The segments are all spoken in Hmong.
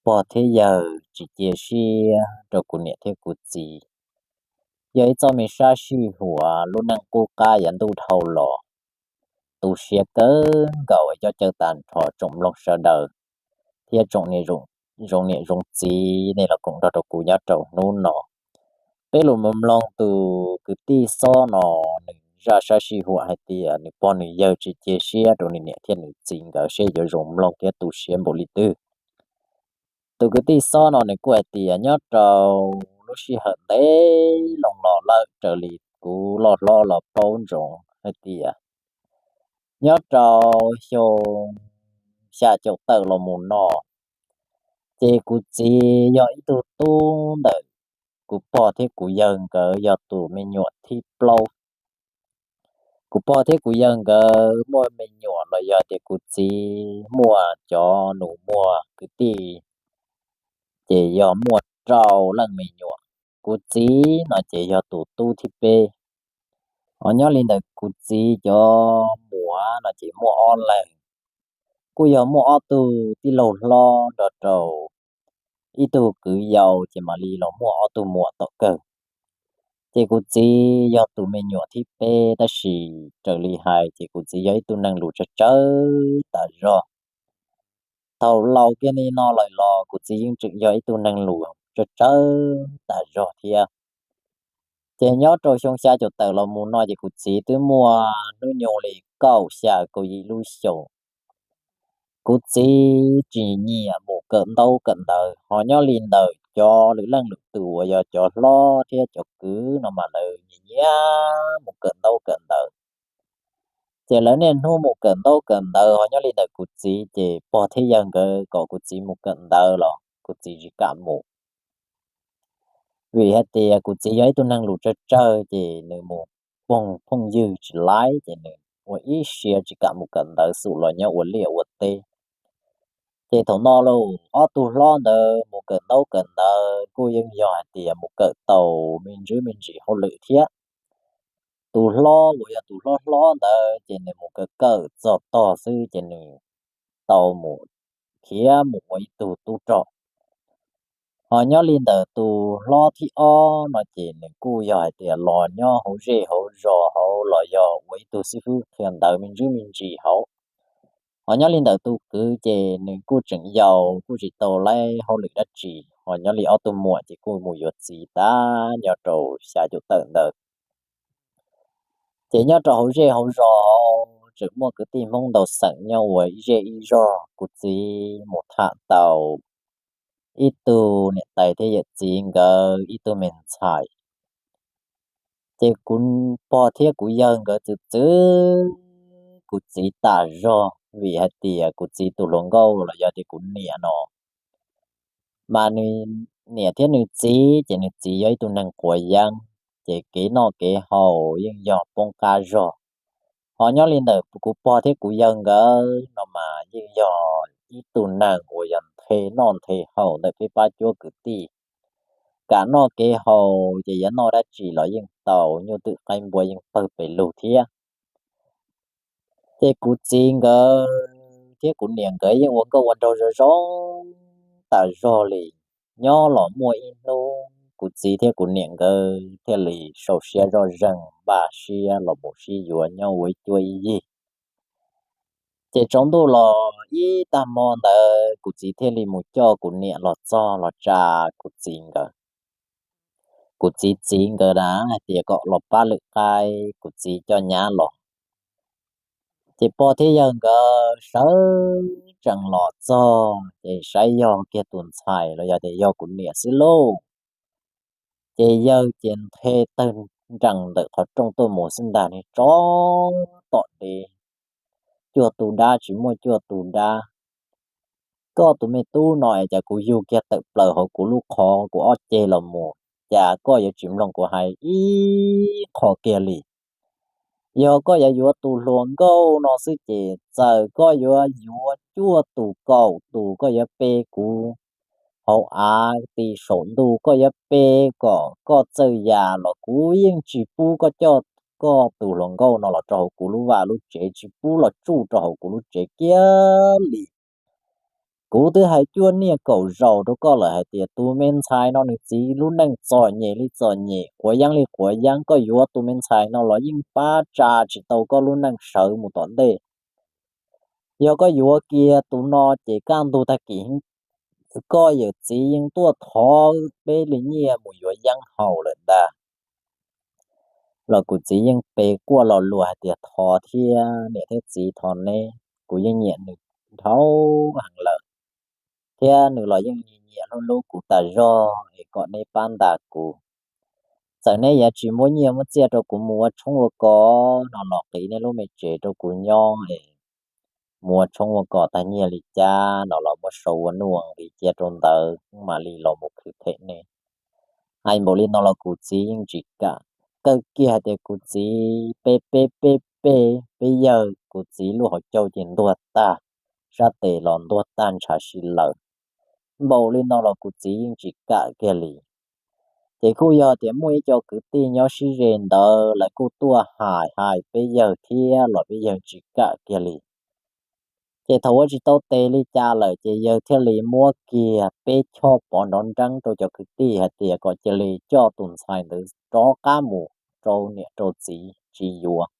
pog thiab yawg tsis cia siab rau kuv niam thiab kuv txiv. Yog ib txoj me sab sij huam lub neej qub qab yav ntuj dhau los, tu siab kawg nkaus coj caw tag nrho tsoom mloog sawv daws thiab tsoom niam zoo niam zoo txiv nej los koom nrog rau kuv nyob rau hnub no. Peb los mus mloog tus kwv tij Xob no, nws zaj sab sij huam hais tias nws pog nws yawg tsis cia siab rau nws niam thiab nws txiv nkawd seb yuav zoo mloog thiab tu siab npaum li twg. Tus kwv tij Xob no nws kuj hais tias nyob rau lub sij hawm ntev loo los lawm raws li kuv loj hlob los paub ntsoov hais tias nyob rau xyoo xya caum tawm los mus no, ces kuv txiv yog ib tug tub ntawm kuv pog thiab kuv yawg nkawd yog tus me nyuam thib plaub. Kuv pog thiab kuv yawg nkawd muaj me nyuam los yog tias kuv txiv muaj cov nus muag kwv tij, ces yog muaj rau leej me nyuam. Kuv txiv no ces yog tus tub thib peb. Ho nyob li ntawm kuv txiv cov muam no ces muaj ob leeg, kuj yog muaj ob tug tij laug hlob nrog rau ib tug kwv yau, ces mam li los muaj ob tug muam tom kawg. Ces kuv txiv yog tus me nyuam thib peb, tab sis raws li hais ces kuv txiv yog ib tug neeg lus tsawg tsawg tas zog. Thaum laus kiag li no lawm los kuv txiv yeej tseem yog ib tug neeg lus tsawg tsawg tas zog thiab. Ces nyob rau xyoo xya caum tawm los mus no ces kuv txiv twb muaj hnub nyoog li kaum xya kaum yim lub xyoos. Kuv txiv tsis nyiam mus kawm ntaub kawm ntawv, ho nyob li ntawm cov lwm leej lwm tus uas yog cov hlob thiab cov kwv no mas lawv nyiam nyiam mus kawm ntaub kawm ntawv. Ces lawv niaj hnub mus kawm ntaub kawm ntawv, ho nyob li ntawm kuv txiv ces pog thiab yawg nkawd kom kuv txiv mus kawm ntawv los kuv txiv tsis kam mus. Vim hais tias kuv txiv yog ib tug neeg lus tsawg tsawg, ces nws mus phooj phooj ywg tsis laib, ces nws ua ib siab tsis kam mus kawm ntawv, xum los nyob ua liaj ua teb. Ces thaum no los ob tug hlob ntawd mus kawm ntaub kawm ntawv kuj yeej yog hais tias mus kawm tau me ntsis me ntsis hauj lwm thiab. Tus hlob uas yog tus hlob hlob ntawd ces nws mus kawm kawm txog tog xwb ces nws tau mus khiav mus ua ib tug tub rog. Ho nyob li ntawm tus hlob thib ob no ces nws kuj yog hais tias los nyob hauv zej hauv zos hauv los yog ua ib tug xib fwb qhia ntawv me ntsis me ntsis hauv. Ho nyob li ntawm tus kwv ces nws kuj tseem yau kuj tsis tau laib hauj lwm dab tsi. Ho nyob li ob tug muam ces kuj mus yuav txiv tag nyob rau xya caum tawm ntawd. Ces nyob rau hauv zej hauv zos tseem muaj kwv tij Hmoob ntau xeem nyob ua ib zej ib zog. Kuv txiv mus tham tau ib tug niam tais thiab yawm txiv nkawd ib tug me ntxhais. Ces kuv pog thiab kuv yawg nkawd txwv txwv kuv txiv tas zog, vim hais tias kuv txiv tus hluas nkauj los yog tias kuv niam no mas nws niam thiab nws txiv ces nws txiv yog ib tug neeg quav yeeb, ces kev noj kev haus yeej yog poob qab zog. Ho nyob li ntawm kuv pog thiab kuv yawg nkawd no mas yeej yog ib tug neeg uas yog nthe noj nthe haus ntawm peb pab cuab kwv tij. Kam noj kev haus ces yuav noj dab tsi los yeej tau, nyuj twm qaib npua yeej pawg pes lug thiab. Ces kuv txiv nkawd thiab kuv niam nkawd yeej ua nkauj ua nraug zoo zoo tas zog li. Nyob los muaj ib hnub kuv txiv thiab kuv niam nkawd thiaj li sau siab zoj zeeg npaj siab los mus sib yuav nyob ua ib cuab ib yig. Ces tsaus ntuj los ib tag hmo ntawd kuv txiv thiaj li mus coj kuv niam los txog los tsa kuv txiv nkawd. Kuv txiv txiv nkawd na hais tias kom los pab lwm qaib, kuv txiv coj nyab los. Ces pog thiab yawg nkawd sawv tsees los txog ces saib yog kiag tus ntxhais los yog tias yog kuv niam xwb lauj. Ces yawg ces nthe tawg nrees ntawm qhov rooj tuaj mus xwb ntag, niag tsov tom dev, cuaj tu dab tsis muaj cuaj tu dab. Koj tus me tub no es cas kuv yug kiag tawm plaws hauv kuv lub qhov kuv ob ceg los mus, cas koj yuav tsis mloog kuv hais ib qho kiag li. Yog koj yuav yuav tus hluas nkauj no xwb ces txawm koj yuav yuav cuaj tus kaum tus, koj yuav pe kuv hauv av ti saum ntuj, koj yuav pe kom koj txawj yam los kuv yeej tsis pub koj coj koj tus hluas nkauj no los rau hauv kuv lub vaj lub tsev, tsis pub los tsuj rau hauv kuv lub tsev kiag li. Kuv twb hais cuaj niaj kaum zaus rau koj lawm hais tias tus me ntxhais no nws txiv lub neej txom nyem li txom nyem, quav yeeb li quav yeeb, koj yuav tus me ntxhais no los yeej pab tsa tsis tau koj lub neej sawv mus tom ntej. Yog koj yuav kiag tus no ces kaj ntug tag kis koj yawm txiv yeej tuaj thov peb li nyiaj mus yuav yeeb haus lawm ntag. Los kuv txiv yeej pe quaj lo lus hais tias thov thiab niam thiab txiv, thov neb, kuv yeej nyiam nws dhau heev lawm, thiab nws los yeej nyiam hlub hlub kuv tas zog es kom neb pab ntas kuv. Txawm neb yuav tsis muab nyiaj muab txiaj rau kuv mus ua tshoob ua kos no los qiv neb lub me tsev rau kuv nyob es mus ua tshoob ua kos tag nyiaj li cas no los muab sau ua nuj ua nqis cia rau ntawd mam li los mus khwv them neb. Hais npaum li no los kuv txiv yeej tsis kam. Kawg kiag hais tias kuv txiv pe pe pe pe peb yawg, kuv txiv lub hauv caug ces ntuag tag, sab tes los ntuag tag ntshav si lawm. Npaum li no los kuv txiv yeej tsis kam kiag li. Ces kuj yog tias muaj ib co kwv tij nyob sib ze ntawd lawv kuj tuaj hais hais peb yawg thiab los peb yawg tsis kam kiag li. Ces thaum ua tsis tau tes li cas lawm ces yawg thiaj li muab kiag peb choj pov nrov nreeb rau cov kwv tij hais tias kom cia li coj tus ntxhais ntawd rov qab mus rau niam rau txiv tsis yuav,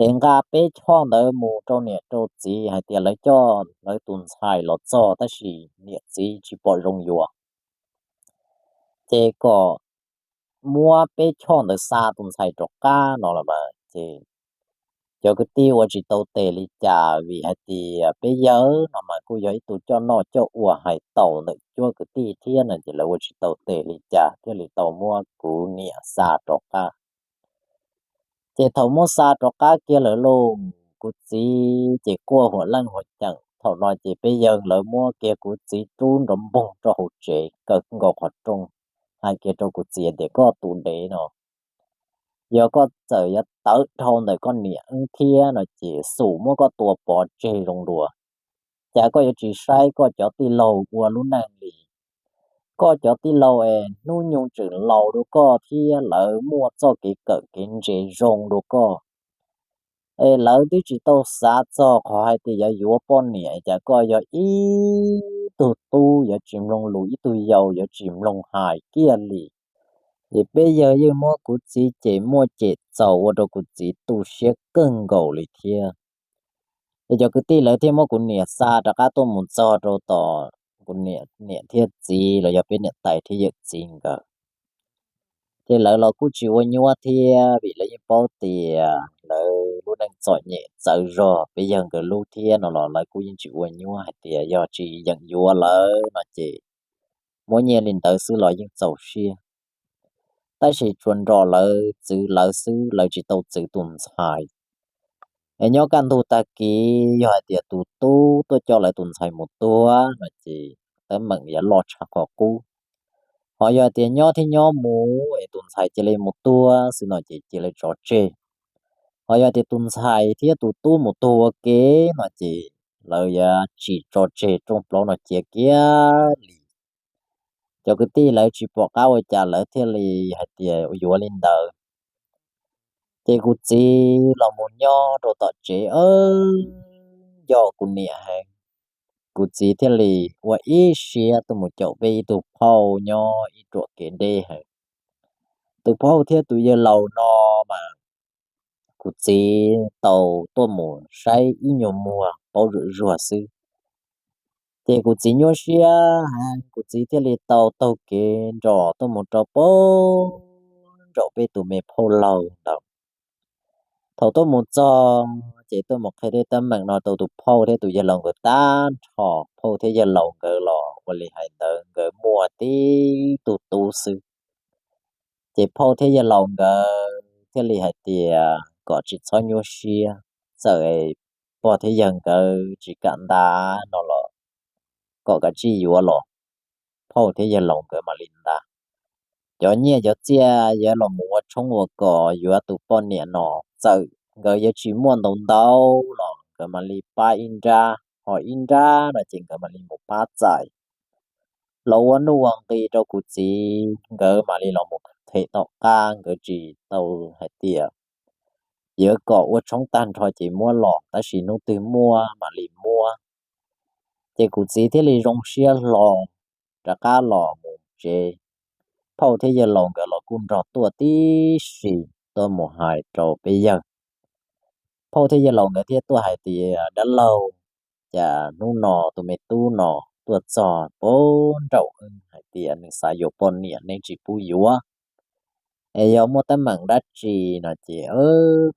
es nqa peb choj ntawd mus rau niam rau txiv hais tias lawv coj lawv tus ntxhais los txog tab sis niam txiv tsis pom zoo yuav, ces kom muab peb choj ntawd xa tus ntxhais rov qab no los mas ces cov kwv tij ua tsis tau tes li cas vim hais tias peb yawg no mas kuj yog ib tug coj noj coj ua hais tau ntawm cuab kwv tij thiab no ces lawv ua tsis tau tes li cas thiaj li tau muab kuv niam xa rov qab. Ces thaum muab xa rov qab kiag lawm lauj, kuv txiv ces quaj huam leej huam ceem. Thaum no ces peb yawg lawv muab kiag kuv txiv rub nrov npoog rau hauv tsev kaw nkaus qhov rooj, hais kiag rau kuv txiv tias koj tus dev no, yog koj txawm yuav tawv dhau ntawm koj niam wb thiab no ces xum muab koj tua pov tseg zoo dua. Cas koj yuav tsis saib koj cov tij laug ua lub neej li? Koj cov tij laug es hnub nyoog tseem laus dua koj thiab lawv muaj txoj kev kawm kev ntse zoo dua koj, es lawv twb tsis tau xav txog qhov hais tias yuav yuav poj niam, cas koj yog ib tug tub yuav tsis mloog lus, ib tug yau yuav tsis mloog hais kiag li. Ces peb yawg yeej muab kuv txiv cem muaj cem txaus ua rau kuv txiv tu siab kawg nkaus li thiab. Ces cov kwv tij lawv thiaj muab kuv niam xa rov qab tuaj mus txog rau tom kuv niam, niam thiab txiv los yog peb niam tais thiab yawm txiv nkawd. Ces lawv los kuj tsis ua nyuaj thiab vim lawv yeej paub tias lawv lub neej txom nyem txawv zog peb yawg nkawd lub thiab no los lawv kuj yeej tsis ua nyuaj hais tias yog tsis yeem yuav lawm no ces muab nyiaj li ntawd xwb los yeej txaus siab. Tab sis tsuas nrog lawv txwv lawv xwb, lawv tsis tau txwv tus ntxhais. Es nyob kaj ntug tag kis yog hais tias tus tub tuaj coj lawv tus ntxhais mus tuag no ces teeb meem yuav loj tshaj qhov qub. Ho yog tias nyob thiab nyob mus es tus ntxhais cia li mus tuag xwb no ces cia li tso tseg. Ho yog tias tus ntxhais thiab tus tub mus tuag ua ke no ces lawv yuav tsis tso tseg rooj plaub no cia kiag li. Cov kwv tij lawv tsis pom qab ua cas lawv thiaj li hais tias yuav li ntawd. Ces kuv txiv los mus nyob rau tom tsev, nco kuv niam heev. Kuv txiv thiaj li ua ib siab tuaj mus caum peb ib tug phauj nyob ib ruam kev deb heev. Tus phauj thiab tus yawg laus no mas kuv txiv tau tuaj mus saib ib nyuag muag paub zuj zus xwb. Ces kuv txiv nyuaj siab heev, kuv txiv thiaj li tau taug kev nrog tuaj mus rau pem nraum peb tus me phauj laus ntawd. Thaum tuaj mus txog ces tuaj mus qhia tej teeb meem no rau tus phauj thiab tus yawg laus nkawd tag nrho. Phauj thiab yawg laus nkawd los ua li hais ntawd nkawd muaj tib tug tub xwb. Ces phauj thiab yawg laus nkawd thiaj li hais tias kom tsis txhob nyuaj siab, txawm pog thiab yawg nkawd tsis kam ntas no los kom kav tsij yuav los phauj thiab yawg laus nkawd mam li ntas. Cov nyiaj cov txiaj yuav los mus ua tshoob ua kos yuav tus poj niam no, txawm nkawd yuav tsis muaj ntau ntau los nkawd mam li pab ib nrab, ho ib nrab no ces nkawd mam li mus pab txais los ua nuj ua nqi rau kuv txiv, nkawd mam li los mus them tom qab, nkawd tsis tau hais tias yuav kom ua tshoob tag nrho ces muab los, tab sis hnub twg muaj mam li muab. Ces kuv txiv thiaj li zoo siab hlo rov qab los mus tsev. Phauj thiab yawg laus nkawd los kuj nrog tuaj tib si tuaj mus hais rau peb yawg. Phauj thiab yawg laus nkawd thiaj tuaj hais tias, dab laug, cas hnub no tus me tub no tuaj txog pab nraum wb hais tias nws xav yuav poj niam nej tsis pub yuav, es yog muaj teeb meem dab tsi no ces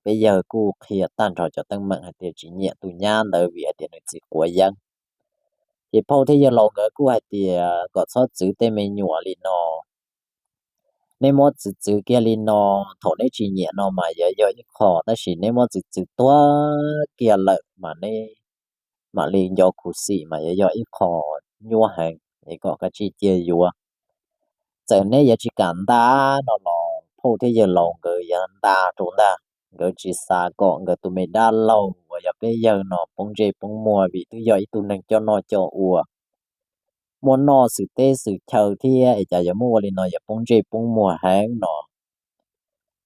peb yawg kuj qhia tag nrho cov teeb meem hais tias tsis nyiam tus nyab ntawd vim hais tias nws txiv quav yeeb. Ces phauj thiab yawg laus nkawd kuj hais tias kom txhob txwv tej me nyuam li no, neb muab txwv txwv kiag li no, thaum neb tsis nyiam no mas yuav yog ib qho, tab sis neb muab txwv txwv tuag kiag lawm mas neb mam li nco khuv xim mas yuav yog ib qho nyuaj heev, es kom kav tsij cia yuav. Txawm neb yuav tsis kam nta no los phauj thiab yawg laus nkawd yuav nta rau ntag. Nkawd tsis xav kom nkawd tus me dab laug uas yog peb yawg no poob ntsej poob muag vim twb yog ib tug neeg coj noj coj ua, muaj noj xwm teb xwm chaw thiab es cas yuav muab ua li no yuav poob ntsej poob muag heev no.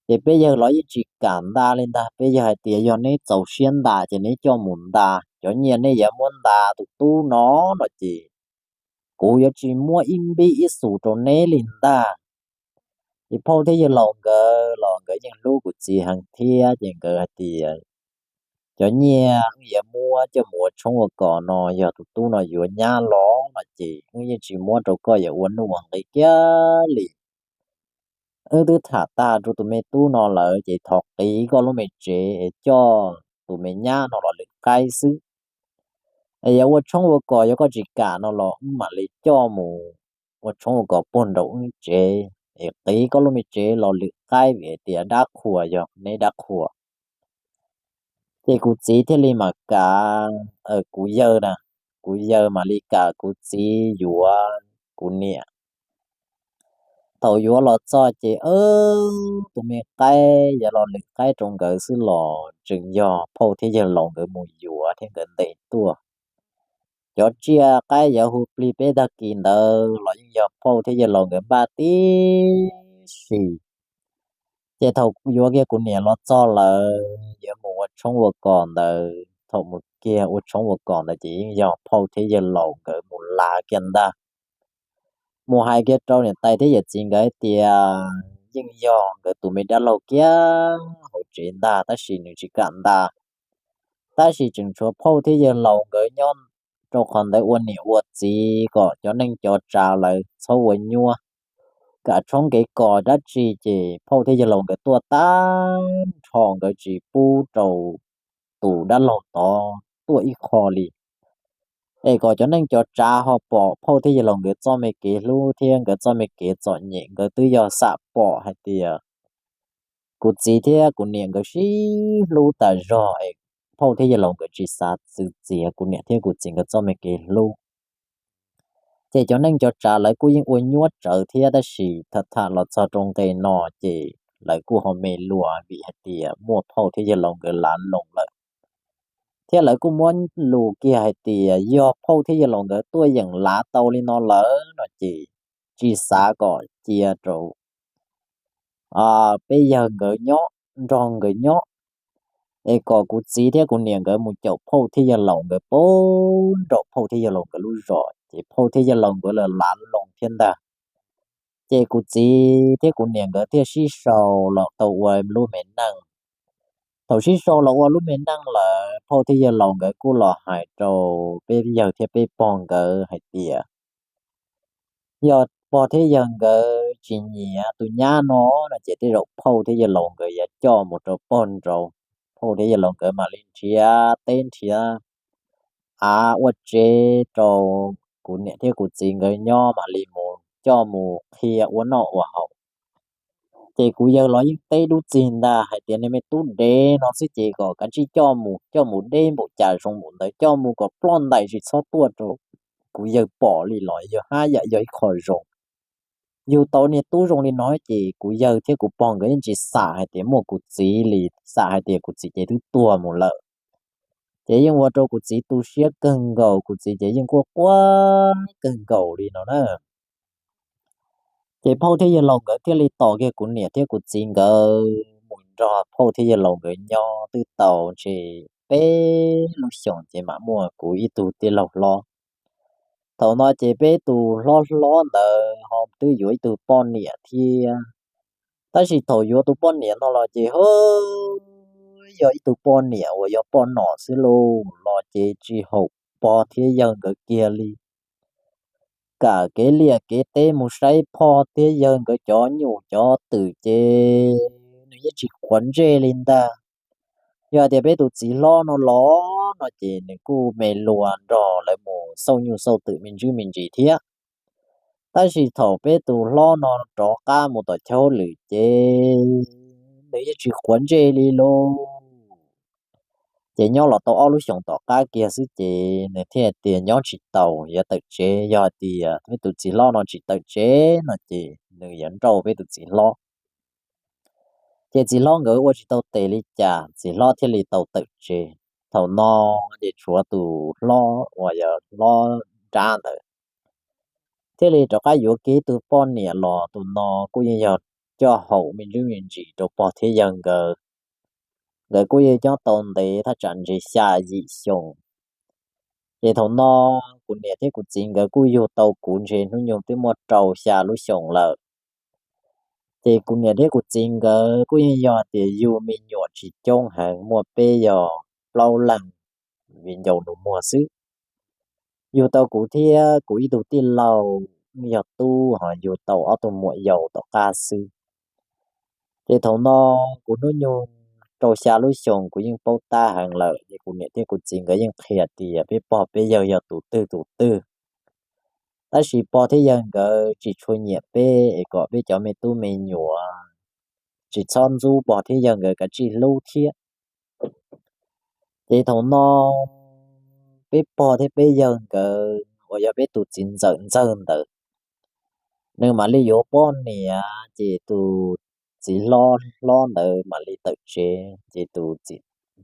Ces peb yawg los yeej tsis kam nta li ntag, peb yawg hais tias yog neb txaus siab nta ces neb coj mus nta, cov nyiaj neb yuav muab nta tus tub no no ces kuv yuav tsis muab ib npib ib xus rau neb li ntag. Ces phauj thiab yawg laus nkawd los nkawd yeej hlub kuv txiv heev thiab ces nkawd hais tias cov nyiaj wb yuav muab coj mus ua tshoob ua kos no yog tus tub no yuav nyab los no ces wb yeej tsis muab rau koj yuav ua nuj ua nqi kiag li. Wb twb tham tag rau tus me tub no lawm ces thov qiv koj lub me tsev es coj tus me nyab no los lwm qaib xwb. Es yog ua tshoob ua kos yog koj tsis kam no los wb mam li coj mus ua tshoob ua kos puag nraum wb tsev, es qiv koj lub me tsev los lwm qaib vim hais tias dab qhuas yog neb dab qhuas. Ces kuv txiv thiaj li mam kam, kuv yawg na, kuv yawg mam li kam kuv txiv yuav kuv niam. Thaum yuav los txog ces tus me qaib yuav los lwm qaib rau nkawd xwb los tseem yog phauj thiab yawg laus nkawd mus yuav thiab nkawd ntes tuaj. Cov tsiaj qaib yuav hu plig peb tag kis ntawd los yeej yog phauj thiab yawg laus nkawd npaj tib si. Ces thaum yuav kiag kuv niam los txog lawm yuav mus ua tshoob ua kos ntawd, thaum mus kiag ua tshoob ua kos ntawd ces yeej yog phauj thiab yawg laus nkawd mus lav kiag ntag. Mus hais kiag rau niam tais thiab yawm txiv nkawd hais tias yeej yog nkawd tus me dab laug kiag hauv tsev ntag tab sis nws tsis kam nta. Tab sis tseem tshuav phauj thiab yawg laus nkawd nyob rau qhov ntawd ua niam ua txiv kom cov neej cov tsav lawv txhob ua nyuab, kam tshoob kev kos dab tsi ces phauj thiab yawg laus nkawd tuaj tag nrho, nkawd tsis pub rau tus dab laug tod tuaj ib qho li. Es kom cov neej cov tsav ho pom phauj thiab yawg laus nkawd txoj me kev hlub thiab nkawd txoj me kev txom nyem, nkawd twb yog xam pom hais tias kuv txiv thiab kuv niam nkawd sib hlub tas zog es phauj thiab yawg laus nkawd tsis xav txwv txiav kuv niam thiab kuv txiv nkawd txoj me kev hlub. Ces cov neej cov tsav lawv kuj yeej ua nyuab tsawv thiab tab sis tham tham los txog rau nqe no ces lawv kuj ho me luas vim hais tias muaj phauj thiab yawg laus nkawd lav loo lawm. Thiab lawv kuj muab lus kiag hais tias yog phauj thiab yawg laus nkawd tuaj yeem lav tau li no lawm no ces tsis xav kom cia rau peb yawg nkawd nyob, nrog nkawd nyob, es kom kuv txiv thiab kuv niam nkawd mus caum phauj thiab yawg laus nkawd puag nraum phauj thiab yawg laus nkawd lub zos ces phauj thiab yawg laus nkawd lawv lav loo thiab ntag. Ces kuv txiv thiab kuv niam nkawd thiaj sib sau los tau ua lub me neej. Thaum sib sau los ua lub me neej lawm phauj thiab yawg laus nkawd kuj los hais rau peb yawg thiab peb pog nkawd hais tias yog pog thiab yawg nkawd tsis nyiam tus nyab no no ces tej zaum phauj thiab yawg laus nkawd yuav coj mus rau pog nraud. Phauj thiab yawg laus nkawd mam li nrhiav teb nrhiav av ua tsev rau kuv niam thiab kuv txiv nkawd nyob, mam li mus coj mus qhia ua noj ua haus. Ces kuv yawg los yeej teb dub txig ntag hais tias niag me tub dev no xwb ces kom kav tsij coj mus, coj mus deb npaum cas zoo npaum ntawd, coj mus kom ploj ntais tsis txhob tuaj rau kuv yawg pom li los yog haj yam yog ib qho zoo. Yug tau niag tub zoo li no ces kuv yawg thiab kuv pog nkawd yeej tsis xam hais tias muaj kuv txiv li, xam hais tias kuv txiv ces twb tuag mus lawm. Ces yeej ua rau kuv txiv tu siab kawg nkaus, kuv txiv ces yeej quaj quaj kawg nkaus li no na. Ces phauj thiab yawg laus nkawd thiaj li tos kiag kuv niam thiab kuv txiv nkawd mus nrog phauj thiab yawg laus nkawd nyob twb tau ntshe peb lub xyoos ces mam muaj kuv ib tug tij laug hlob. Thaum no ces peb tus hlob hlob ntawd ho twb yuav ib tug poj niam thiab. Tab sis thaum yuav tus poj niam no los ces ho yog ib tug poj niam uas yog poj nom xwb lauj, los ces tsis haum pog thiab yawg nkawd kiag li. Kam kev liaj kev teb mus saib pog thiab yawg nkawd cov nyuj cov twm ces nws yeej tsis quav ntsej li ntag. Yog hais tias peb tus txiv hlob no los no ces nws kuj me luas nrog lawv mus xauj nyuj xauj twm me ntsis me ntsis thiab. Tab sis thaum peb tus hlob no rov qab mus tom chaw hauj lwm ces nws yeej tsis quav ntsej li lauj. Ces nyob los tau ob lub xyoos tom qab kiag xwb ces nws thiaj tias nyob tsis taus yuav tawm tsev, yog hais tias peb tus txiv hlob no tsis tawm tsev no ces nws yuav nrauj peb tus txiv hlob. Ces txiv hlob nkawd ua tsis tau tes li cas txiv hlob thiaj li tau tawm tsev. Thaum no ces tshuav tus hlob uas yog hlob nrab ntawd thiaj li rov qab yuav kiag tus poj niam los, tus no kuj yeej yog coj haum me ntsis me ntsis rau pog thiab yawg nkawd. Nkawd kuj yeej nyob tau ntev thaj tsam ntshe xya yim xyoo. Ces thaum no kuv niam thiab kuv txiv nkawd kuj yug tau kuv ntshe hnub nyoog twb muaj rau xya lub xyoo lawm. Ces kuv niam thiab kuv txiv nkawd kuj yeej yog tias yug me nyuam tsis coob heev, muaj peb yog plaub leeg viv ncaus nus muag xwb. Yug tau kuv thiab kuv ib tug tij laug yog tub ho yug tau ob tug muam yaus tom qab xwb. Ces thaum no kuv hnub nyoog rau xya lub xyoos kuv yeej paub tab heev lawm, ces kuv niam thiab kuv txiv nkawd yeej qhia tias peb pog peb yawg yog tus twg tus twg. Tab sis pog thiab yawg nkawd tsis tshua nyiam peb es kom peb cov me tub me nyuam tsis txhob ntxub pog thiab yawg nkawd kav tsij hlub thiab. Ces thaum no peb pog thiab peb yawg nkawd uas yog peb tus txiv ntxawm ntxawg ntawd, nws mam li yuav poj niam, ces tus txiv hlob hlob ntawd mam li tawm tsev, ces tus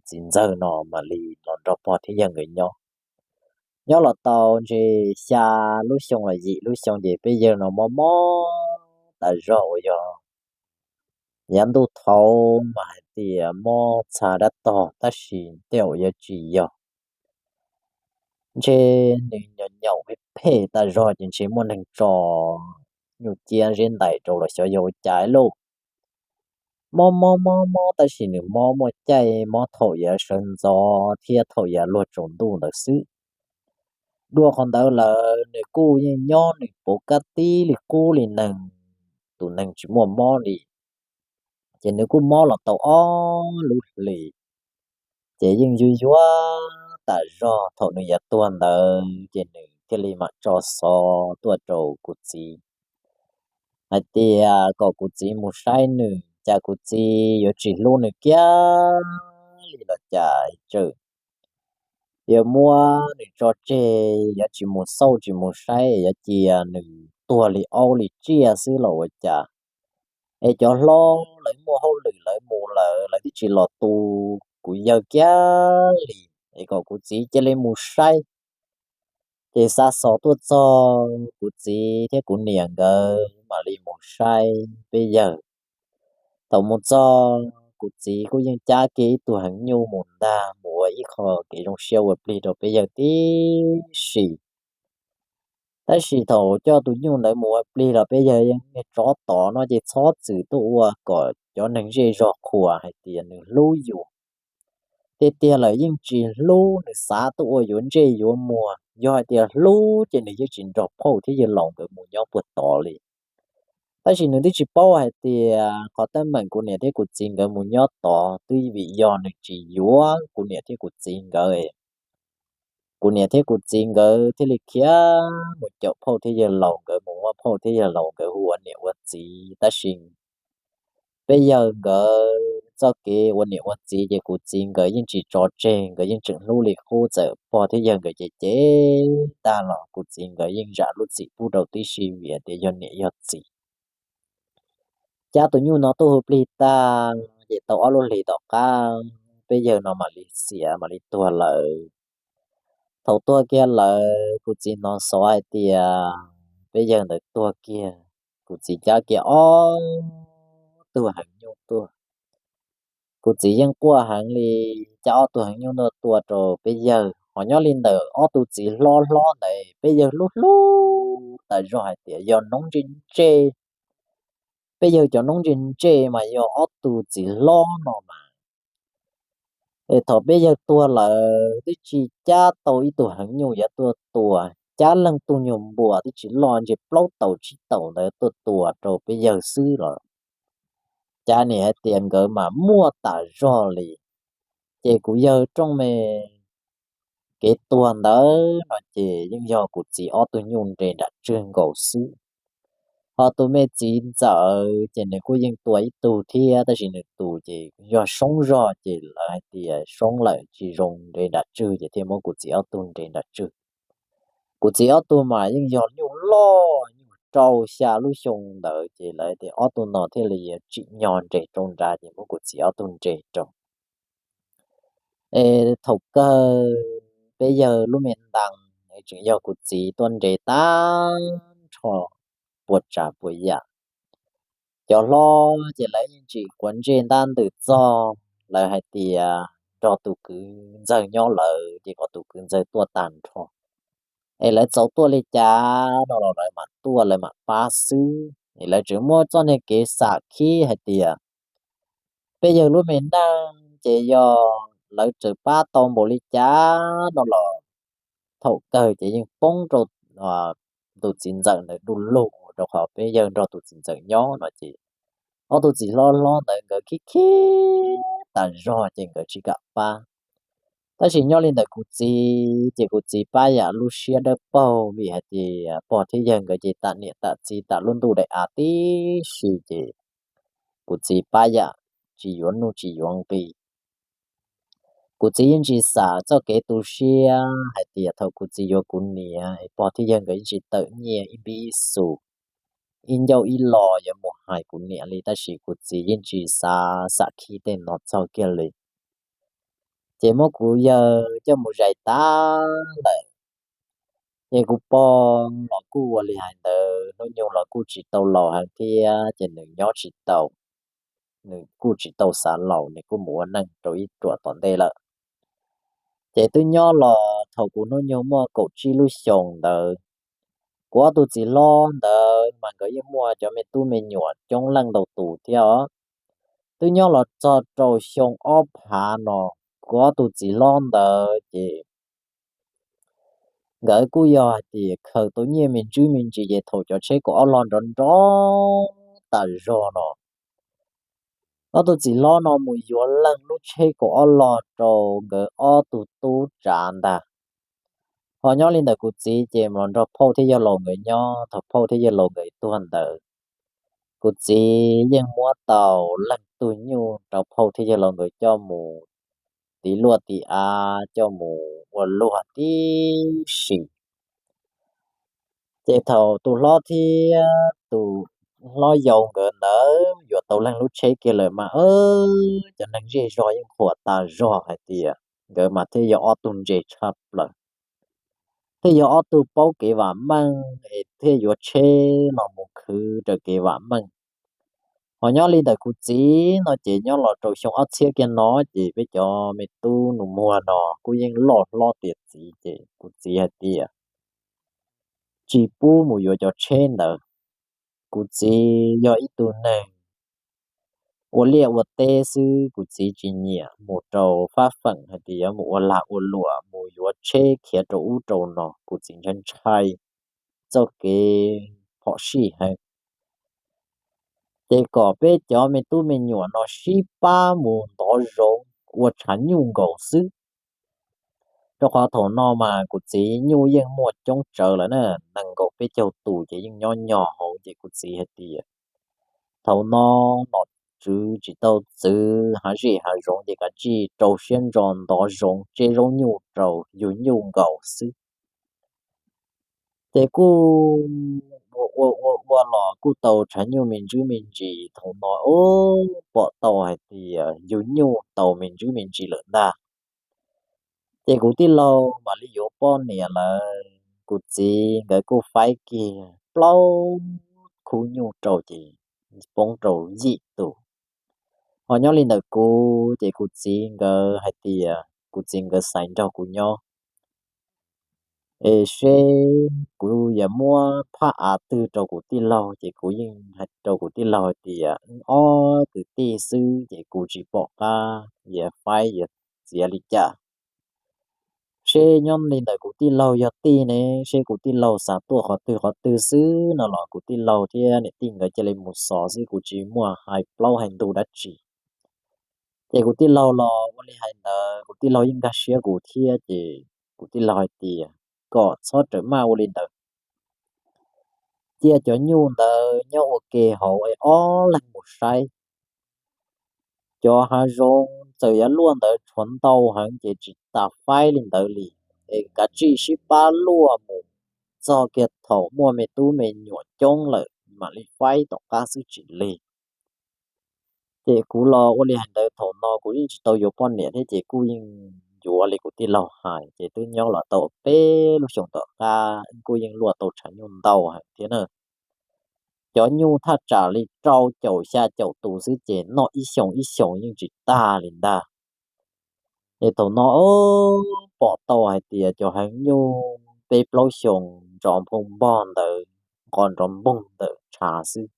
txiv ntxawg no mam li los nrog pog thiab yawg nkawd nyob. Nyob los tau ntshe xya lub xyoo los yim lub xyoo ces peb yawg no mob mob tas zog uas yog yav ntuj thaud mas hais tias mob txha dab tog, tab sis tej zaum yuav tsis yog. Ntshe nws nyaum nyaum phem phem tas zog ces ntshe muaj neeg tso nyuj ciab zeb ntais rau los xyov yog ua cas lauj. Mob mob mob mob tab sis nws mob muaj caij mob thaum yav sawv ntxov thiab thaum yav luag tsaus ntuj ntawd xwb. Dua qhov ntawd lawm nws kuj yeej nyob nws puv kab tib li qub li neeg, tus neeg tsis muaj mob li. Ces nws kuj mob los tau ob lub hlis, ces yeej yuav yuav tas zog. Thaum nws yuav tuag ntawd ces nws thiaj li mam tso xov tuaj rau kuv txiv hais tias kom kuv txiv mus saib nws, cas kuv txiv yuav tsis hlub nws kiag li los cas, tseem yuav muab nws tso tseg, yuav tsis mus xauj tsis mus saib, yuav cia nws tuag li aub li tsiaj xwb los ua cas. Es cov hlob lawv muaj hauj lwm lawv mus lawm, lawv twb tsis los tu kuv yawg kiag li, es kom kuv txiv cia li mus saib. Ces xa xov tuaj txog kuv txiv thiab kuv niam nkawd mam li mus saib peb yawg. Thaum mus txog kuv txiv kuj yeej cab kiag ib tug heev nyuj mus ntag, mus ua ib qho kev zoo siab ua plig rau peb yawg tib si. Tab sis thaum coj tus nyuj ntawd mus ua plig los peb yawg yeej tsov tod no ces txhob txwm tuaj ua kom cov neeg zej zog qhuas hais tias nws hlub yus. Tiag tiag lawm yeej tsis hlub, nws xav tuaj ua yuav ntsej yuav muag. Yog hais tias hlub ces nws yeej tsis nrog phauj thiab yawg laus nkawd mus nyob puag tod li. Tab sis nws twb tsis paub hais tias qhov teeb meem kuv niam thiab kuv txiv nkawd mus nyob tod twb vim yog nws tsis yuav kuv niam thiab kuv txiv nkawd. Kuv niam thiab kuv txiv nkawd thiaj li khiav mus caum phauj thiab yawg laus nkawd, mus muab phauj thiab yawg laus nkawd hu ua niam ua txiv. Tab sis peb yawg nkawd txoj kev ua niam ua txiv ces kuv txiv nkawd yeej tsis tso tseg, nkawd yeej tseem hlub li qub, txawm pog thiab yawg nkawd cem cem tag los kuv txiv nkawd yeej zam lub txim pub rau tib si vim tias yog niam yog txiv. Cab tus nyuj no tuaj hu plig tag ces tau ob lub hlis tom qab peb yawg no mam li xiam mam li tuag lawm. Thaum tuag kiag lawm kuv txiv hnov xov hais tias peb yawg ntawd tuag kiag, kuv txiv cab kiag ob tug heev nyuj tuaj. Kuv txiv yeej quaj heev li, cab ob tug heev nyuj tuaj tua rau peb yawg. Ho nyob li ntawm ob tug txiv hlob hlob ntawd peb yawg hlub hlub tas zog hais tias yog noob ntse ntse, peb yawg cov noob ntse ntse mas yog ob tug txiv hlob no mas. Es thaum peb yawg tuag lawm twb tsis cab tau ib tug heev nyuj yuav tuaj tua, cab leej tug nyuag npua twb tsis loj, ntshe plaub taus tsib taus ntawd tuaj tua rau peb yawg xwb los cas nim hais tias nkawd mas muaj tas zog li. Ces kuv yawg rooj me kev tuag ntawd no ces yeej yog kuv txiv ob tug nyuj nres nram tswg nkaus xwb. Ho tus me txiv ntxawm ces nws kuj yeej tua ib tug thiab, tab sis nws tus ces yog soob zog ces lawv hais tias soob lawm tsis zoo nres nram tswg ces thiaj muab kuv txiv ob tug nres nram tswg. Kuv txiv ob tug mas yeej yog nyuj loj, nyuj rau xya lub xyoo ntawd ces lawv tias ob tug no thiaj li yuav tsim nyog nres rau nrad ces muab kuv txiv ob tug nres rau. Es thaum kawg peb yawg lub me ntees es tseem yog kuv txiv tuaj nres tag nrho puas tsav puas yam. Cov hlob ces lawv yeej tsis quav ntsej ntab ntws txog, lawv hais tias nrog tus kwv ntxawg nyob lawm ces kom tus kwv ntxawg tuaj tag nrho. Es lawv txaus tuaj li cas no los lawv mam tuaj, lawv mam pab xwb. Es lawv tseem muaj txoj niag kev xam khib hais tias peb yawg lub me neej ces yog lawv tseem pab tau npaum li cas no los thaum kawg ces yeej poob rau tus txiv ntxawm ntawd du lug, rau qhov peb yawg nrog tus txiv ntxawm nyob no ces ob tug txiv hlob hlob ntawd nkawd khib khib tas zog ces nkawd tsis kam pab. Tab sis nyob li ntawm kuv txiv ces kuv txiv pab yam lub siab dawb paug vim hais tias pog thiab yawg nkawd ces tam niam tam txiv tam lub ntuj daim av tib si ces kuv txiv pab yam tsis yuav nuj tsis yuav nqi. Kuv txiv yeej tsis xam txoj kev tu siab hais tias thaum kuv txiv yuav kuv niam es pog thiab yawg nkawd yeej tsis tawm nyiaj ib npib ib xus, ib ncauj ib lo yuav mus hais kuv niam li, tab sis kuv txiv yeej tsis xav xam khib tej no txog kiag li. Ces muab kuv yawg coj mus zais tag lawm. Ces kuv pog los kuj ua li hais ntawd, hnub nyoog los kuj tsis tau laus heev thiab ces nws nyob tsis tau, nws kuj tsis tau xav laus, nws kuj mus ua neej rau ib ruam tom ntej lawm. Ces twb nyob los thaum kuv hnub nyoog muaj kaum tsib lub xyoos ntawd, kuv ob tug txiv hlob ntawd mas nkawd yeej muaj cov me tub me nyuam coob leej ntau tus thiab os. Twb nyob los txog rau xyoo ob phav no, kuv ob tug txiv hlob ntawd ces nkawd kuj yog hais tias khaws tau nyiaj me ntsis me ntsis ces thaum cov tsheb kaum ob log nrov nrov tas zog no, ob tug txiv hlob no mus yuav leej lub tsheb kaum ob log rau nkawd ob tug tub tsav ntag. Ho nyob li ntawm kuv txiv ces los nrog phauj thiab yawg laus nkawd nyob, thaum phauj thiab yawg laus nkawd tuag ntawd, kuv txiv yeej muab tau leej tug nyuj rau phauj thiab yawg laus nkawd coj mus tiv luaj tiv av, coj mus ua luag tib si. Ces thaum tus hlob thiab tus hlob yau nkawd ntawd yuav tau leej lub tsheb kiag lawm mas, cov neeg zej zog yeej qhuas tas zog hais tias nkawd mas thiaj yog ob tug ntse tshaj plaws, thiaj yog ob tug paub kev vam meej es thiaj yuav tsheb los mus khwv raws kev vam meej. Ho nyob li ntawm kuv txiv no ces nyob los rau xyoo ob txhiab kiag no ces peb cov me tub nus muag no kuj yeej loj hlob tiav txiv ces kuv txiv hais tias tsis pub mus yuav cov tsheb ntawd. Kuv txiv yog ib tug neeg ua liaj ua teb xwb, kuv txiv tsis nyiam mus rau fab feem hais tias yuav mus ua lag ua luam, mus yuav tsheb khiav rau ub rau no, kuv txiv ntshai ntshai txoj kev phom sij heev. Ces kom peb cov me tub me nyuam no sib pab mus ntov zoov ua tshav nyuj nkaus xwb. Rau qhov thaum no mas kuv txiv nyuj yeej muaj coob tsawv lawm na, nees nkaum peb caug tus ces yeej nyob nyog hauv ces kuv txiv hais tias thaum no nom tswv tsis tau txwv hav zej hav zoov ces kav tsij rau siab ntso ntov zoov tseb zaub nyuj rau yug nyuj nkaus xwb. Ces kuj ua ua ua ua los kuj tau tshav nyuj me ntsis me ntsis, thaum no pom tau hais tias yug nyuj tau me ntsis me ntsis lawm ntag. Ces kuv tij laug mam li yuav poj niam lawm, kuv txiv nkawd kuj faib kiag plaub khub nyuj rau ces poob rau yim tus. Ho nyob li ntawm kuv ces kuv txiv nkawd hais tias kuv txiv nkawd xaiv nrog kuv nyob, Es seb kuv yuav muab phaj av twg rau kuv tij laug, ces kuv yeej hais rau kuv tij laug hais tias wb ob kwv tij xwb ces kuv tsis pom qab yuav faib yuav txiav li cas. Seb nyob li ntawm kuv tij laug yog tij ne, seb kuv tij laug xav tuaj qhov twg qhov twg xwb no los kuv tij laug thiab niam tij nkawd cia li mus xov xwb, kuv tsis muaj hais plaub hais ntug dab tsi. Ces kuv tij laug los ua li hais ntawd, kuv tij laug yeej nkag siab kuv thiab, ces kuv tij laug hais tias kom txhob rawm maj ua li ntawd, cia cov nyuj ntawd nyob ua ke hauv es ob leeg mus saib. Cov hav zoov txawm yuav luaj ntawd tshuav ntau heev ces tsis tas faib li ntawd li, es kav tsij sib pab luaj mus txog kiag thaum muaj me tub me nyuam coob lawm mam li faib tom qab xwb tsis lig. Ces kuv los ua li hais ntawd, thaum no kuv yeej tsis tau yuav poj niam thiab ces kuj yeej yuav li kuv tij laug hais, ces twb nyob los tau peb lub xyoos tom qab kuj yeej luaj tau tshav nyuj ntau heev thiab na. Cov nyuj thaj tsam li rau caum xya caum tus xwb ces noj ib xyoos ib xyoos yeej tsis tag li ntag. Es thaum no pom tau hais tias cov heev nyuj peb plaub xyoos nrov nphoo npog ntawd, nqos nrov npoog ntawm tshav xwb.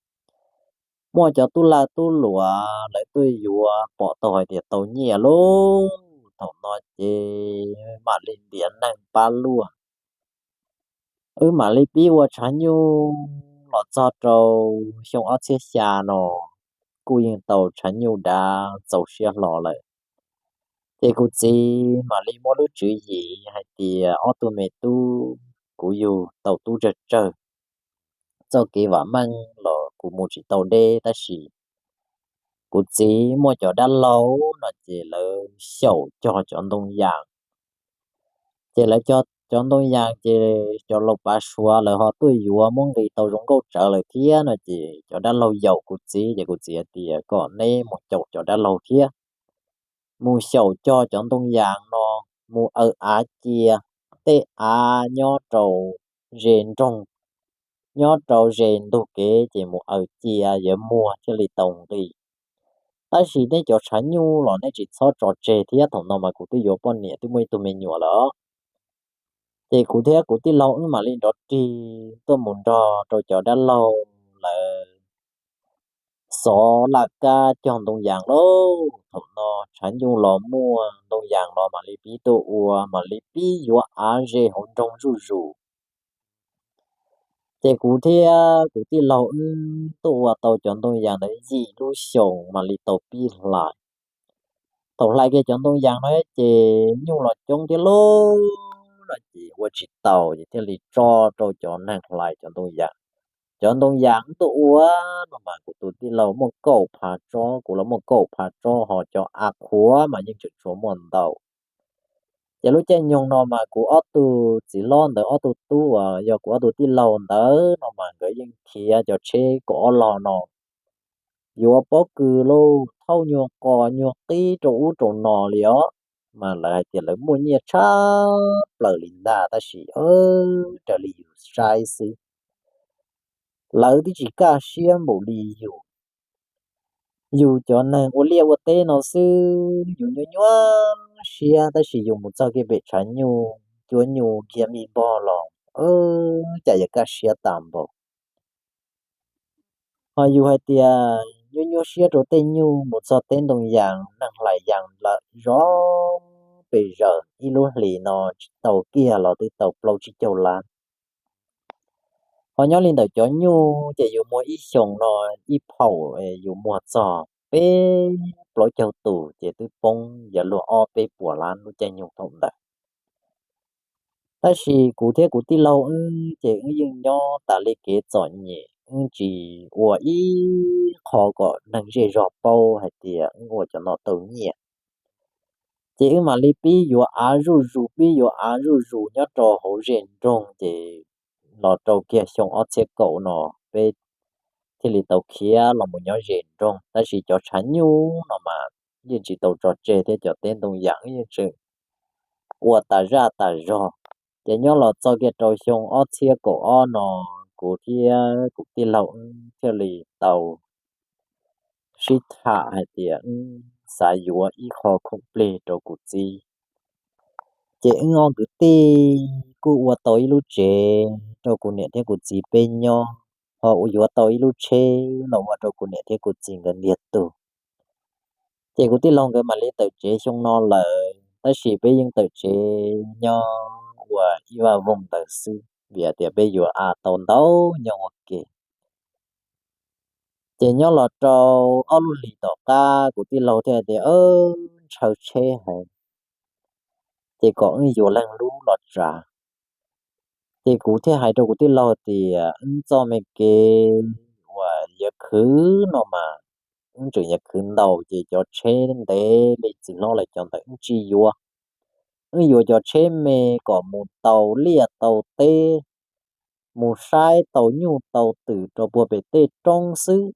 Muaj cov tub lag tub luam lawv tuaj yuav pom tau hais tias tau nyiaj lauj, thaum no ces mam li ntiav neeg pab luaj. Wb mam li pib ua tshav nyuj los txog rau xyoo ob txhiab xya no, kuj yeej tau tshav nyuj dav txaus siab hlo lawm. Ces kuv txiv mam li muab lub tswv yim hais tias ob tug me tub, kuv yug tau tub tsawg tsawg, txoj kev vam meej los kuv mus tsis tau deb, tab sis kuv txiv muaj cov dab laug no ces lawv xyaum cog cov ntoo yas. Ces lawv cog cov ntoo yas ces cov laus pav suav lawv ho tuaj yuav muab nqis tau zoo nkauj tsawv lawm thiab no ces cov dab laug yaum kuv txiv, ces kuv txiv hais tias kom neb mus caum cov dab laug thiab, mus xyaum cog cov ntoo yas no, mus aws av cia, tej av nyob rau ze nroog, nyob rau ze ntug kev ces mus aws cia yuav muag thiaj li tau nqis. Tab sis nej cov tshav nyuj los nej tsis txhob tso tseg thiab, thaum no mas kuv twb yuav poj niam twb muaj ib tug me nyuam lawm. Ces kuv thiab kuv tij laug wb mam li nrov rig tuaj mus nrog rau cov dab laug lawv xov laj kab cog ntoo yas lauj. Thaum no tshav nyuj los muaj, ntoo yas los mam li pib tuaj ua, mam li pib yuav av ze hauv nroog zuj zus. Ces kuv thiab kuv tij laug wb tuaj ua tau cov ntoo yas ntawd yim lub xyoos mam li tau pib hlais. Thaum hlais kiag cov ntoo yas no ces nyuj los coob thiab lauj, no ces ua tsis tau ces thiaj li tso rau cov neeg hlais cov ntoo yas. Cov ntoo yas wb tuaj ua no mas kuv tus tij laug muaj kaum phav tsob, kuv los muaj kaum phav tsob, ho cov av qhuav mas yeej tseem tshuav muaj ntau. Ces lub caij nyoog no mas kuv ob tug txiv hlob ntawd ob tug tub uas yog kuv ob tug tij laug ntawd no mas nkawd yeej khiav cov tsheb kaum ob log no yuav pob kws lauj, thauj nyuag qos nyuag qib rau ub rau no li os. Mas lawv hais tias lawv muaj nyiaj tshaj plaws li ntag, tab sis raws li yus saib xwb, lawv twb tsis kaj siab npaum li yus. Yus cov neeg ua liaj ua teb no xwb yus nyuaj nyuaj siab, tab sis yus mus txog kiag pem tshav nyuj cuab nyuj nrhiav me npog los cas yuav kaj siab tas npaum. Ho yus hais tias nyuaj nyuaj siab rau tej nyuj, mus txog teb ntoo yas neeg hlais yas lawm zov pes zaws ib lub hlis no tsis tau kiag los twb tau plaub tsib caug lab. Ho nyob li ntawm cov nyuj ces yus muag ib xyoos no ib phaum yus muag txog peb plaub caug tus ces twb poob yuav luag ob peb puas lab lub caij nyoog thaum ntawd. Tab sis kuv thiab kuv tij laug wb ces wb yeej nyob tas li kev txom nyem, wb tsis ua ib qho kom neeg zej zog paub hais tias wb ua cov no tau nyiaj. Ces wb mam li pib yuav av zuj zus, pib yuav av zuj zus nyob rau hauv zej nroog, ces los rau kiag xyoo ob txhiab kaum no peb thiaj li tau khiav los mus nyob zej nroog. Tab sis cov tshav nyuj no mas yeej tsis tau tso tseg thiab, cov teb ntoo yas wb yeej tseem ua tas zaj tas zog. Ces nyob los txog kiag rau xyoo ob txhiab kaum ob no, kuv thiab kuv tij laug wb thiaj li tau sib tham hais tias wb xav yuav ib qho khoom plig rau kuv txiv. Ces wb ob kwv tij kuj ua tau ib lub tsev rau kuv niam thiab kuv txiv peb nyob, ho yuav tau ib lub tsheb los ua rau kuv niam thiab kuv txiv nkawd ntiag tug. Ces kuv tij laug nkawd mam li tawm tsev xyoo no lawm, tab sis peb yeej tawm tsev nyob ua ib vaj voog ntawd xwb vim hais tias peb yuav a tau ntau nyob ua ke. Ces nyob los rau ob lub hlis tom qab kuv tij laug thiaj tias, ntshaw tsheb heev, ces kom wb yuav leej lub los tsav. Ces kuv thiaj hais rau kuv tij laug tias, wb txoj me kev uas yuav khwv no mas, wb tseem yuav khwv ntau ces cov tsheb ntev li txiv hlob lawv cov ntawd wb tsis yuav. Wb yuav cov tsheb me kom mus tau liaj tau teb, mus saib tau nyuj tau twm rau puag pem tej roob xwb,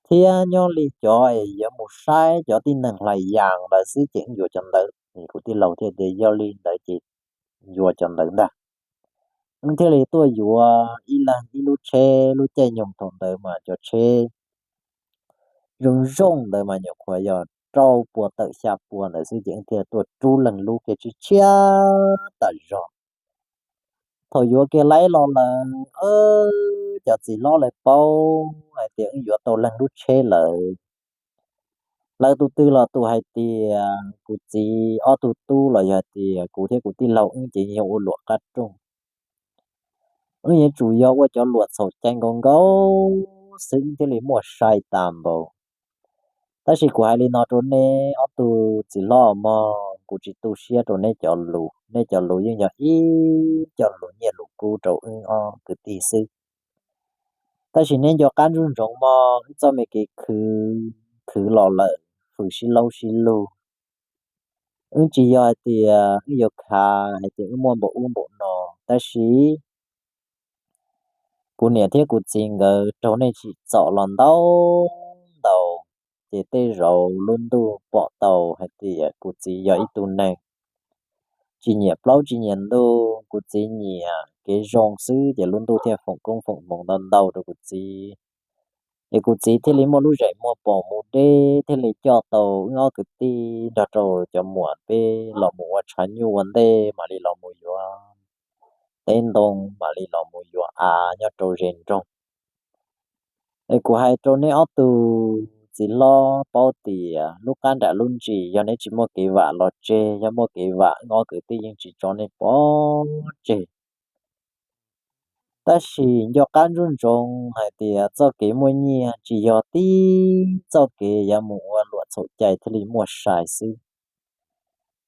thiab nyob li cov es yuav mus saib cov tib neeg hlais yas ntawd xwb ces wb yuav cov ntawd. Kuv tij laug thiaj tias, yog li ntawd ces yuav cov ntawd ntag. Wb thiaj li tuaj yuav ib leeg ib lub tsheb. Lub caij nyoog thaum ntawd mas cov tsheb zoo zoo ntawd mas nyuam qhuav yog rau pua tawm xya pua ntawd xwb ces wb thiaj tuaj rub leej lub kiag tshiab tshiab tas zog. Thaum yuav kiag laib los lawm, cov txiv hlob lawv paub hais tias wb yuav tau leej lub tsheb lawm. Lawv tus twg los tus hais tias kuv txiv ob tug tub los yog hais tias kuv thiab kuv tij laug wb ces yog ua luam qab rooj. Wb yuav tsum yog ua cov luam txhaum cai nkaus nkaus xwb thiaj li muaj sai tas npaum. Tab sis kuv hais li no rau neb ob tug txiv hlob mog, kuv tsis tu siab rau neb cov lus, neb cov lus yeej yog ib co lus nyiaj lus kub rau wb ob kwv tij xwb. Tab sis neb nco qab ntsoov ntsoov mog, wb txoj me kev khwv, khwv los lawm, hwm sib laub sib lug. Wb tsis yog hais tias wb yuav khav hais tias wb muaj npaum ub npaum no, tab sis kuv niam thiab kuv txiv nkawd raug nej tsim txom los ntau ntau, ces tej zaum lub ntuj pom tau hais tias kuv txiv yog ib tug neeg tsis nyiam plaub tsis nyiam ntug, kuv txiv nyiam kev zoo xwb, ces lub ntuj thiaj foom koob foom hmoov ntau ntau rau kuv txiv. Ces kuv txiv thiaj li muaj lub zeem muaj pom mus deb, thiaj li coj tau wb ob kwv tij nrog rau cov muam peb los mus ua tshav nyuj ua ntej, mam li los mus yuav teb ntoo, mam li los mus yuav av nyob rau ze nroog. Es kuv hais rau neb ob tug txiv hlob paub tias lub qab nram lub ntsis yog neb tsis muaj kev vam los tseg, yog muaj kev vam wb ob kwv tij yeej tsis tso nej pov tseg. Tab sis nco qab ntsoov ntsoov hais tias txoj kev muaj nyiaj tsis yog tib txoj kev yuav mus ua luam txhaum cai thiaj li muaj sai xwb.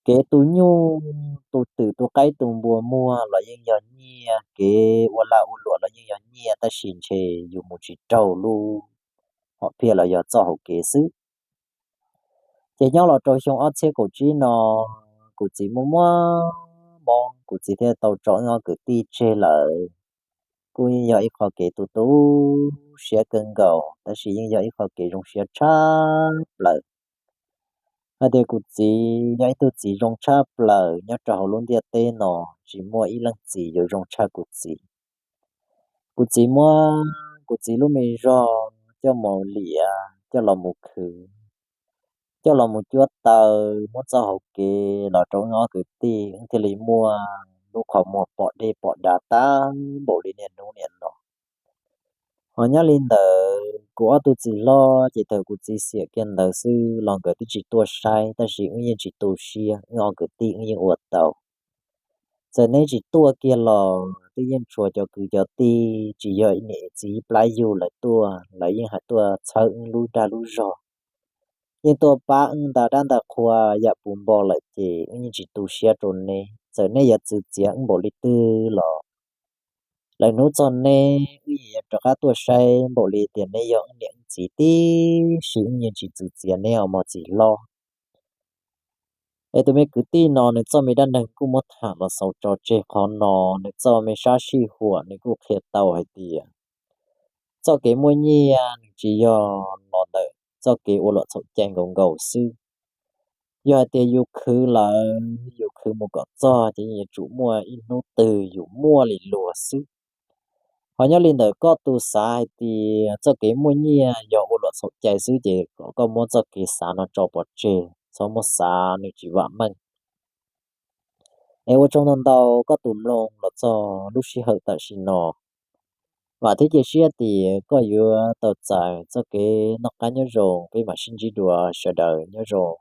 Kev tu nyuj tu twm tu qaib tu npua muag los yeej yog nyiaj, kev ua lag ua luam los yeej yog nyiaj, tab sis ntshe yus mus tsis raug lub hom phiaj los yog txoj hauv kev xwb. Ces nyob los rau xyoo ob txhiab kaum tsib no, kuv txiv muaj muaj mob, kuv txiv thiaj tau tso wb ob kwv tij tseg lawm. Kuj yeej yog ib qho kev tu tu siab kawg nkaus, tab sis yeej yog ib qho kev zoo siab tshaj plaws. Hais tias kuv txiv yog ib tug txiv zoo tshaj plaws nyob rau hauv lub ntiaj teb no, tsis muaj ib leej txiv yuav zoo tshaj kuv txiv. Kuv txiv muab kuv txiv lub me zog coj mus liam, coj los mus khwv, coj los mus cuab taws, muab txoj hauv kev los rau wb ob kwv tij, wb thiaj li muaj lub qhov muag pom dej pom dav tag npaum li niaj hnub niaj no. Ho nyob li ntawd kuv ob tug txiv hlob ces thaum kuv txiv xiam kiag ntawd xwb los nkawd twb tsis tuaj saib, tab sis wb yeej tsis tu siab, wb ob kwv tij wb yeej ua tau. Txawm neb tsis tuaj kiag los twb yeej tshuav cov kwv cov tij, tsis yog niam txiv ib plab yug lawv tuaj, lawv yeej hais tuaj txhawb wb lub dag lub zog, yeej tuaj pab wb nta dab nta qhua yam puv npo lawm ces wb yeej tsis tu siab rau neb. Txawm neb yuav txwv txiav wb npaum li twg los lawv hnub txog neb wb yeej yuav rov qab tuaj saib npaum li tias neb yog wb niam wb txiv tib si, wb yeej tsis txwv txiav neb os mog txiv hlob. Es tus me kwv tij no nws txoj me dab neeg kuj muab tham los xaus tso tseg qhov no, nws txoj me sab sij huam nws kuj qhia tau hais tias txoj kev muaj nyiaj nws tsis yog los ntawm txoj kev ua luam txhaum cai nkaus nkaus xwb. Yog hais tias yus khwv lawm, yus khwv mus kom txog ces yeej yuav tsum muaj ib hnub twg yus muaj li luag xwb. Ho nyob li ntawm koj tus xav hais tias txoj kev muaj nyiaj yog ua luam txhaum cai xwb ces kom koj muab txoj kev xav no tso pov tseg, txhob muab xav nws tsis vam meej. Es ua tsaug ntau ntau koj tus mloog los txog lub sij hawm tam sim no. Vam thiab cia siab tias koj yuav tau txais txoj kev noj qab nyob zoo, peb mam sib ntsib dua, sawv daws nyob zoo.